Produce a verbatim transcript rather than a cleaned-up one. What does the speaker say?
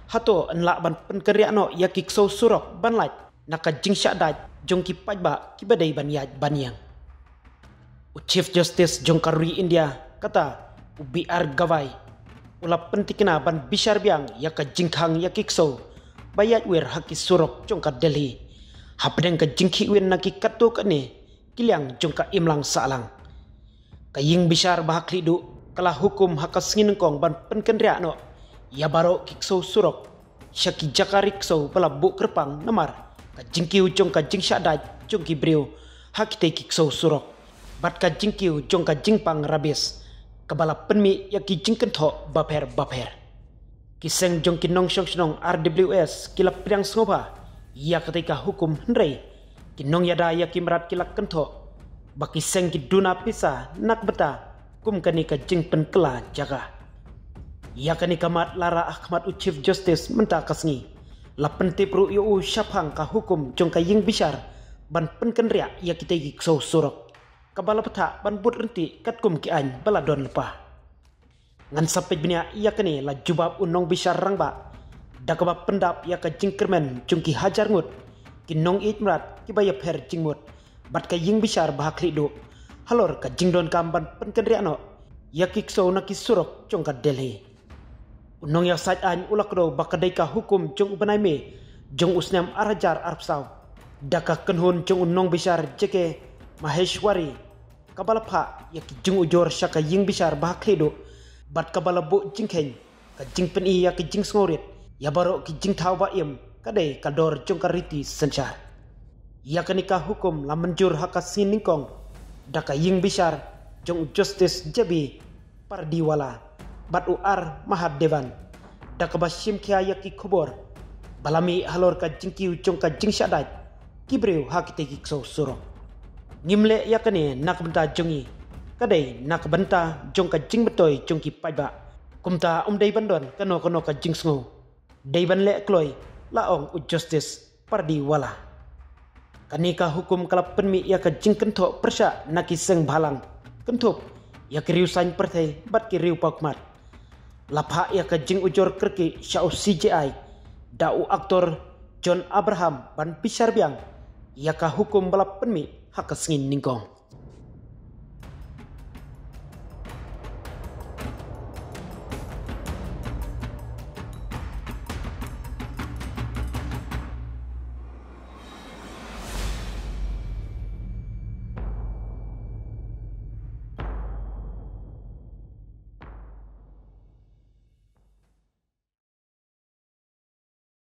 Hato yn lah ban pynkynriah noh ïa ki ksew surok ban lait na ka jingshah dait jong ki paidbah kiba dei ban ïaid ban ïeng? U Chief Justice jong ka ri India, kata u B R Gavai, u la pyntikna ban bishar biang ïa ka jingkhang ïa ki ksew ba ïaid wir ha ki surok jong ka Delhi, hapdeng ka jingkhih win na ki katto katne ki liang jong ka imlang sahlang. Ka ïing bishar ba ha khlieh duh ka la hukum ha ka sngi nyngkong ban pynkynriah noh ïa baroh ki ksew surok sha ki jaka ri ksew ba la buh kyrpang namar ka jingkiew jong ka jingshah dait jong ki briew ha kitei ki ksew surok bad ka jingkiew jong ka jingpang rubbish kaba la pynmih ïa ki jingkynthoh bapher bapher. Ki seng jong ki nongshong shnong R W S ki la pdiang sngewbha ïa katei ka hukum, hynrei ki nongïada ïa ki mrad ki la kynthoh ba ki seng ki duna pisa na ka bynta kum kane ka jingpynkylla jaka. Ïa kane ka mat la rah ha khmat u Chief Justice mynta ka sngi. La pyntip ruh ïa u shaphang ka hukum jong ka ïing bishar ban pynkynriah ïa kitei ki ksew surok kaba la bthah ban bud ryntih katkum ki aiñ ba la don lypa. Ngan sa peit bniah ïa kane, la jubab u nongbishar rangbah da kaba pyndap ïa ka jingkyrmen jong ki hajar ngut ki nongïeit mrad kiba ïapher jingmut bad ka ïing bishar ba ha khlieh duh halor ka jingdonkam ban pynkynriah noh ïa ki ksew na ki surok jong ka Delhi. U nongïasaid aiñ u la kdew ba ka dei ka hukum jong u bnai May jong u snem ar hajar arphew saw da ka kynhun jong u nongbishar J K Maheshwari kaba la phah ïa ki jingujor sha ka ïing bishar ba ha khlieh duh bad kaba la buh jingkheiñ ka jingpyni ïa ki jingsngewrit ïa baroh ki jingthaw ba im ka dei ka dor jong ka riti synshar. Ïa kane ka hukum la mynjur ha ka sngi nyngkong da ka ïing bishar jong u Justice J B Pardiwala bad u R Mahadevan da kaba shim khia ïa ki khubor ba la mih halor ka jingkiew jong ka jingshah dait ki briew ha kitei ki ksew surok. Ngim leh ïa kane na ka bynta jong ngi, ka dei na ka bynta jong ka jingmyntoi jong ki paidbah. Kumta um dei ban don kano kano ka jingsngew, dei ban leh kloi, la ong u Justice Pardiwala. Kane ka hukum ka la pynmih ïa ka jingkynthoh pyrshah na ki seng bhalang, kynthup ïa ki riew saiñ pyrthei bad ki riew paw khmat. La phah ïa ka jingujor kyrkieh sha u C J I da u aktor John Abraham ban bishar biang ïa ka hukum ba la pynmih ha ka sngi nyngkong.